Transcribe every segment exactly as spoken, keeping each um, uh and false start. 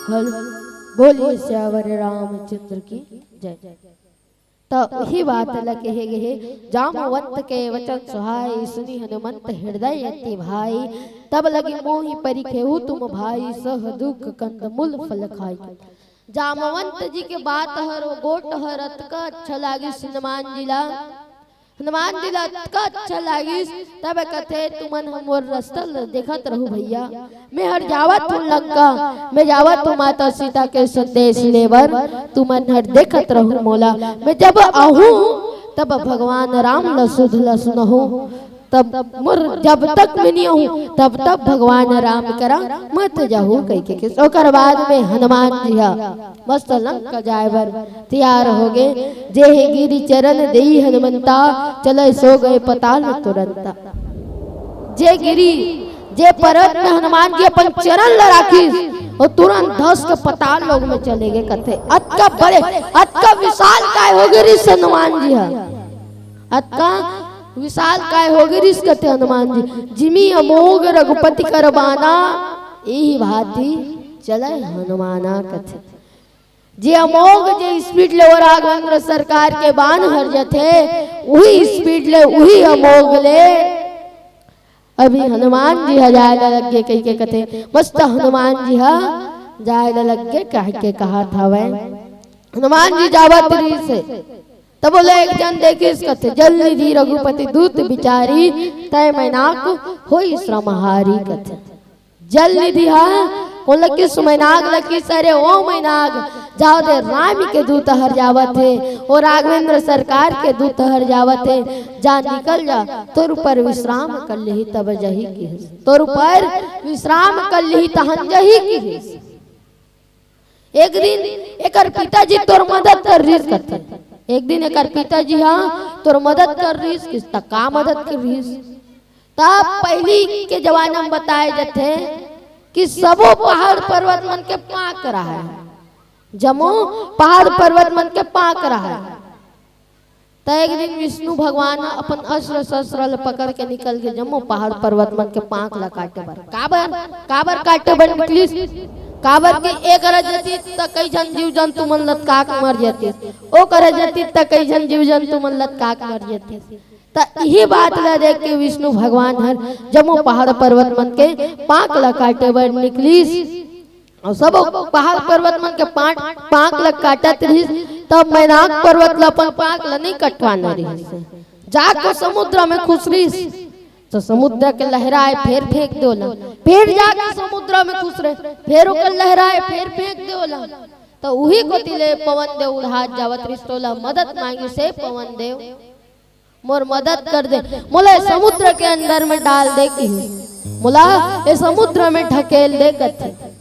हल बोलिए सियावर रामचंद्र की जय। त उही बात ल कहे गे हे, जामवंत के वचन सुहाए, सुनि हनुमंत हृदय अति भाई। तब लगी मोहि परिखेहु तुम भाई, सह दुख कंद मूल फल खाई। जामवंत जी के बात हर, वो गोठ हर अतका अच्छा लागिस हनुमान जी ला। हनुमान जी ला अतका अच्छा लागिस, तब कथे, "तुमन हमर रस्ता ल देखत रहू भैया, मैं हर जावत हूँ लंका, मैं जावत हूँ माता सीता के संदेश लेबर, तुमन हर देखत रहू मोला, मैं जब आहूँ तब भगवान राम ल सुध ल सुनहूँ, तब मोर जब तक मैं नहीं आहूँ तब तक भगवान राम करा मत जाहू," कहिके के ओकर बाद में हनुमान जी हा मस्त लंका जाए बर तैयार हो गे। "जे हे गिरि चरण देई हनुमंता, चले सो गए पताल तुरंता।" जे गिरि, जे पर्वत में हनुमान जी अपन चरण ल राखिस, वो तुरंत धस के पताल लोक में चले गे कथे। अतका बड़े, अतका विशाल काय हो गे रिस हनुमान जी हा, अतका विशाल काय हो गे रिस कथे हनुमान जी। "जिमि अमोघ रघुपति कर बाना, इही भांति चले हनुमाना" कथे। जे अमोघ, जे स्पीड ले वो राघवेंद्र सरकार के बान हर जथे, उही स्पीड ले, उही अमोघ ले अभी हनुमान जी हा जाए ला लग गे कहिके कथे। मस्त हनुमान जी हा जाए ला लग गे कहिके कहत हवय। हनुमान जी जावत रिस हे, तब बोले एक जन देखिस कथे, "जल निधि रघुपति दूत बिचारी, तय मैनाक होई श्रमहारी" कथे। जल निधि हा कोन ल किस? मैनाक ल किस। "अरे ओ मैनाक, जावत हे राम के दूत हर जावत हे, ओ राघवेंद्र सरकार के दूत हर जावत हे, जा निकल जा, तोर ऊपर विश्राम कर लिही तब जही" किहिस, "तोर ऊपर विश्राम कर लिही तहन जही" किहिस। एक दिन एकर पिताजी तोर मदद कर रिस कथे। एक दिन एकर पिताजी हा तोर मदद कर रिस किस, त का मदद कर रिस? त पहिली के जमाना में बताए जथे कि सबो पहाड़ पर्वत मन के पांक रहय, जमो पहाड़ पर्वत मन के पांक रहय। त एक दिन विष्णु भगवान ह अपन अस्त्र शस्त्र ल पकड़ के निकल गे, जम्मो पहाड़ पर्वत मन के पांक ल काटे बर। काबर, काबर काटे बर निकलिस? काबर के एक करा जतिस त कई झन जीव जंतु मन लतका के मर जतिस, ओ करा जतिस त कई झन जीव जंतु मन लतका के मर जतिस। त इही बात ल देख के विष्णु भगवान हर जम्मो पहाड़ पर्वत मन के पांक ल काटे बर निकलिस। अउ सब पहाड़ पर्वत मन के पांक, पांक ल काटत रिहिस, तब मैनाक पर्वत ल अपन पांक ल नइ कटवाना रिहिस। जाके समुद्र में खुसरिस, त समुद्र के लहरा आय, फेर फेंक दे ओला। फेर जाके समुद्र में खुसरे, फेर ओकर लहरा आय, फेर फेंक दे ओला। त उही कोति ले पवन देव उड़ात जावत रिहिस, त ओला मदद मांगिस, "हे पवन देव, मोर मदद कर दे, मोला समुद्र के अंदर में डाल दे" किहिस, "मोला ए समुद्र में ढकेल दे" कथे।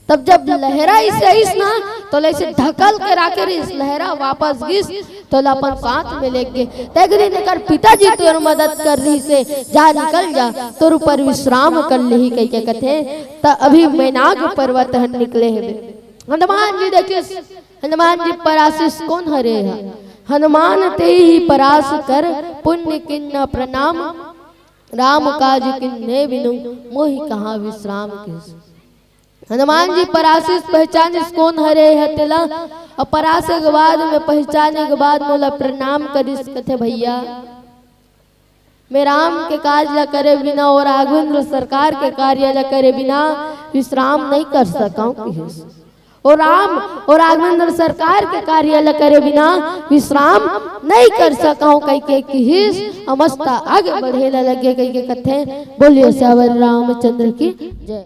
तब जब लहरा अइसे आइस ना, त ओला अइसे ढकल के राखे रिहिस, लहरा वापस गिस, त ओला अपन साथ में लेके गे। त एक दिन एकर पिताजी तोर मदद कर रिहिस हे, जा निकल जा, तोर ऊपर विश्राम कर लिही कहिके कथे। त अभी मैनाक पर्वत हर निकले हेबे। हनुमान जी देखिस, हनुमान जी परासिस कोन हरे ह? हनुमान तेहि परास कर, पुनि कीन्ह प्रणाम, राम काज कीन्हे बिनु, मोहि कहां विश्राम किहिस। हनुमान जी परासिस, पहचानिस कोन हरे ह तेला, अउ परासे के बाद में, पहचाने के बाद मोला प्रणाम करिस, कथे, "भैया, मैं राम के काज ल करे बिना अउ राघवेंद्र सरकार के कार्य ल करे बिना विश्राम नइ कर सकंव" किहिस। "अउ राम अउ राघवेंद्र सरकार के कार्य ल करे बिना विश्राम नइ कर सकंव" कहिके किहिस। अउ मस्त आगे बढ़े ल लगे कहिके कथे। बोलिए सियावर रामचंद्र की जय।